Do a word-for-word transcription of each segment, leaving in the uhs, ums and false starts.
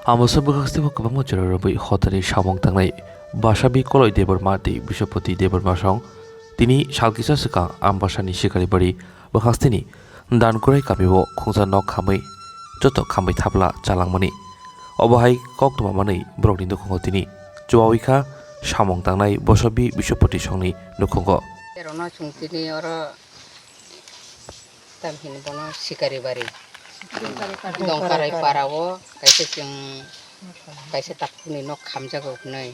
Ambasa bwkhaksteo kwbangma jora rwbwi hotani samung tangnai Basabi Koloi Debbarma tei Biswapati Debbarma song tini sal kisa swkang Ambasani Sikaribari bwkhaksteni Dankurai kamio khungsa nok khamwi joto khamwi thapla chalangmani. Obo hai koktwma manwi borokni nukhugo tini chubawi kha samung tangnai Bosobi Biswapati songni nukhugo. Erona chwng tini oro tam hini bono Sikaribari. Dongkarai para o kaisa chwng kaisa takhukni nok khamjago hwnwi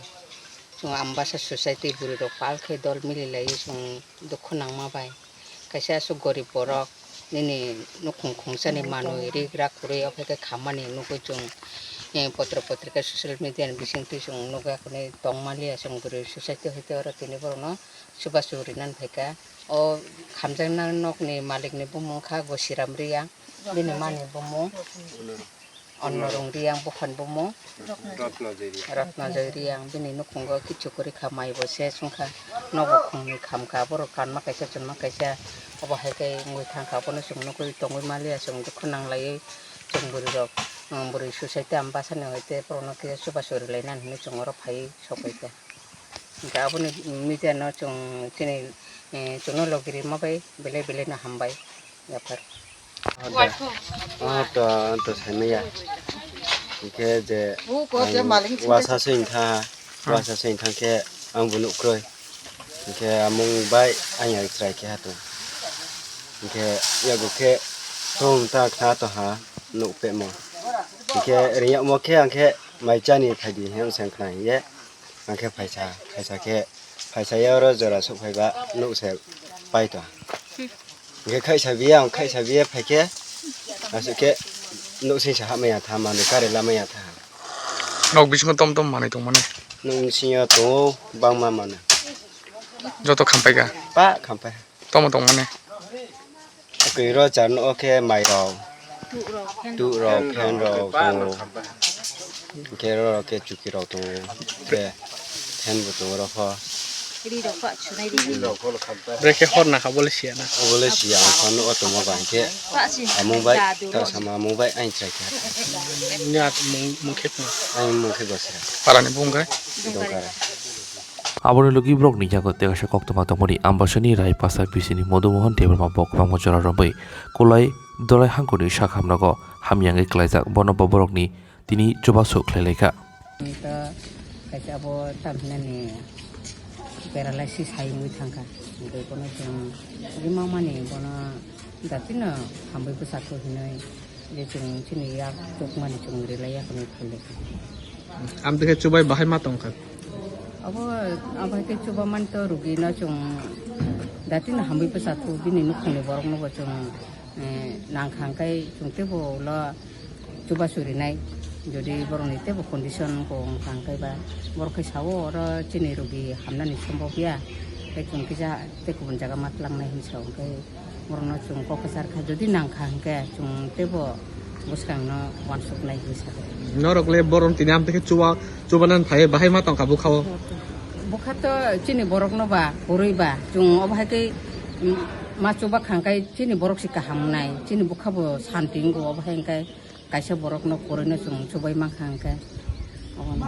chwng Ambasa society bwrwi rok pal khe dol mili laiwi chwng dukhu nangma bai. Kaisa aswk gorib borok nini nukhung khungsani manwi rik rak kwrwi, ophai khe khammani nugwi chwng, eh, potro potrika social media ni bisingtwi chwng nugwi akhorni tongmaliya chwng bwrwi society hoite oro tini borokno chubachu rinani phaikha. O khamjaknai nokni malikni bumung kha Gosiram Riyang, bini mani bumung. Onnorung Riyang buphani bumung. Ratna Joy Riyang. Ratna Joy Riyang, bini nukhungo kichu kwrwi kha, mai bo se sungkha, nogo khungni khamkha, borok kanma kaisa chunma kaisa, obo hai khe wngwi thangkha, abono chwng nugwi tongwi maliya, chwng dukhu nanglaiwi chwng bwrwirok, um, bwrwi society Ambasani hoite borokno kisa chubachu rilainani hinwi chwng oro phaiwi sokphaikha. Hwnkhe aboni media no chwng chini, eh, chwngno logi rima bai belai belai no hambai yaphar. Oho to, oho to, to saimaya. Hwnkhe je ang wasa se wngkha, wasa se wngkha khe ang bo nukkroi. Hwnkhe amung bai ang ya chwrai keha to. Hwnkhe yago khe tom ta khna to ha nukpemo. Hwnkhe riyakmo khe ang khe mai chani phaidi hwnwi ang se khna hiye. Ang khe phaisa, phaisa khe, phaisa ya oro jora sok phaiba nuk se pai to. Hwnkhe khaisa biya, ang khaisa biya phai khe, aswk khe nuk sing sa hamya tha, manwi kari lamaya tha. Nok bisingo tom tom manwi tongmani. Nuk sing yo tongo bangma manwi. Joto khampai kha? Pa khampai. Tomo tongmani. Kwrwi ro charno o khe mai rok, tuk rok, fan rok tongo. Hwnkhe ro rok khe chuki rok tongo. Khe fan bo tongo ro pho. Ri rok pha sunai ri. Bwrwi khe hor nakha bole siya na. Obole siya ang phano o tongma ba hwnkhe amung bai ta sama amung bai ain chai kha. Ni at mung mung khe tong. Ang mung khe Gosra. Parani bung khe? Dongkara. Aboni logi borokni yago tei kaisa koktwma tongmani Ambasani Rai Pasa bisini Modu Mohan Debbarma bo kwbangma jora romwi Koloi Dolai hangkoni sak hamrogo hamya wngwi klaijak, bono bo borokni tini chubachu khlai laikha. To kaisa abo tam hinani paralysis hai wngwi thangkha. Hwnkhe bono chwng rimamani bono datino hambai bwsakhe hinwi je chwng chini yak tukmani chwng rilaiya hinwi khailai. Amtwi khe chubai bahai ma tongkha? Abo, abo hai khe chuba mani to rugi no chwng datino hambai bwsakhe bini nukhungni borokno bo chwng eh, nangkha hwnkhe chwng teibo ulo chubachu rinai, jodi borokni teibo condition wngkha hwnkhe ba borok khe sao oro chini rugi hamnani sombob ya, tei chwng kisa tei kubun jaga ma twlangnai hinwi sao, hwnkhe borokno chwng kok kwchar kha, jodi nangkha hwnkhe chwng teibo bwskangno uansuknai hinwi sakha. Norok le borok tini amtwi khe chuba, chubanani phai bahai ma tongkha bwkha-o? Bwkha to chini borokno ba kwrwi ba chwng obo hai khe, mm, ma chuba kha hwnkhe chini borok se kaham wngnai, chini bwkha bo santi wngo, obo hai hwnkhe kaisa borokno kwrwino chwng chubai mankha hwnkhe obono.